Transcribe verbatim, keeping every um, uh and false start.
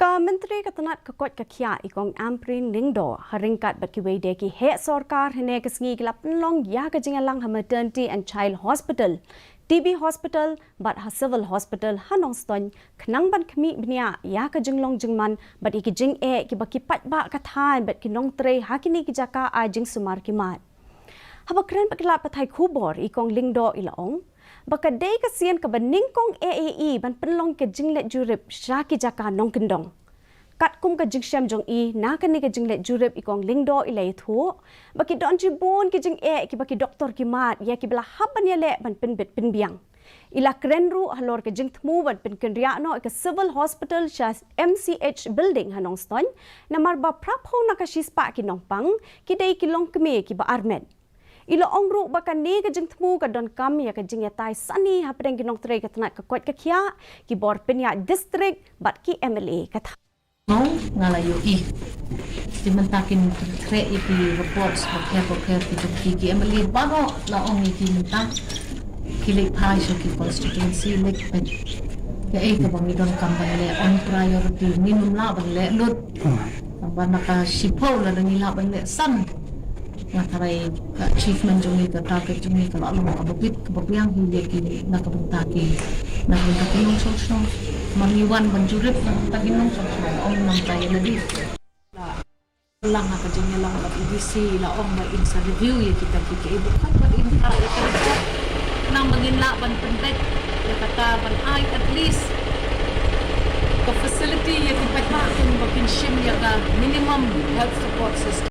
Ka Myntri ka tnat ka koit ka khiah i Kong Ampareen Lyngdoh ha ryngkat bad kiwei de ki heh sorkar hynne ka sngi ki la pynlong ïa ka jingïalang ha Maternity and Child Hospital, T B Hospital bad ha Civil Hospital ha Nongstoiñ khnang ban khmih bniah ïa ka jinglong jingman bad ïa ki jingeh kiba ki paidbah ka thaiñ bad ki nongtrei ha kine ki jaka ai jingsumar ki mad. Haba kren bad ki lad pathai khubor i Kong Lyngdoh i la ong ba ka dei ka sien kaba nyngkong eh ïa i ban pynlong ka jingleit jurip sha ki jaka nongkyndong. Katkum ka jingshem jong i na kane ka jingleit jurip i Kong Lyngdoh i la ïathuh ba ki don shibun ki jingeh kiba ki doktor ki mad ïa kiba la hap ban ïaleh ban pynbit pynbiang. I la kren ruh halor ka jingthmu ban pynkynriah noh ïa ka Civil Hospital sha M C H Building ha Nongstoiñ namar ba phraphew na ka shispah ki nongpang ki dei ki longkmie kiba armet. I la ong ruh ba kane ka jingthmu ka donkam ïa ka jingïatai sani hapdeng ki nongtrei ka tnat ka koit ka khiah, ki bor pynïaid district bad ki M L A ka thaw. Nga la ïohi. Te mynta kin khreh ïa ki reports bapher bapher ki jong ki, ki M L A baroh la ong ïa ki mynta ki leit phai sha ki constituency leit peit kaei kaba ngi donkam ban leh on priority, ngim lah ban leh lut. Ba na ka shiphew lada ngi lah ban leh san, nga tharai ka achievement jong ngi, ka target jong ngi ka la long kaba bit kaba biang hi ïa ki na ka bynta ki, na ka bynta ki nongshong shnong. Ma ngi wan ban jurip na ka bynta ki nongshong shnong, ym namta ïa lade. Lang ha ka jingïalang bad A D C la ong ba in sa review ïa kita ki, kaei ba khot bad in sa ïa ka report. Khnang ba ngin lah ban pynbeit ïa kata ban ai at least ka facility ïa ki paidbah kin ba kin shim ïa ka minimum health support system.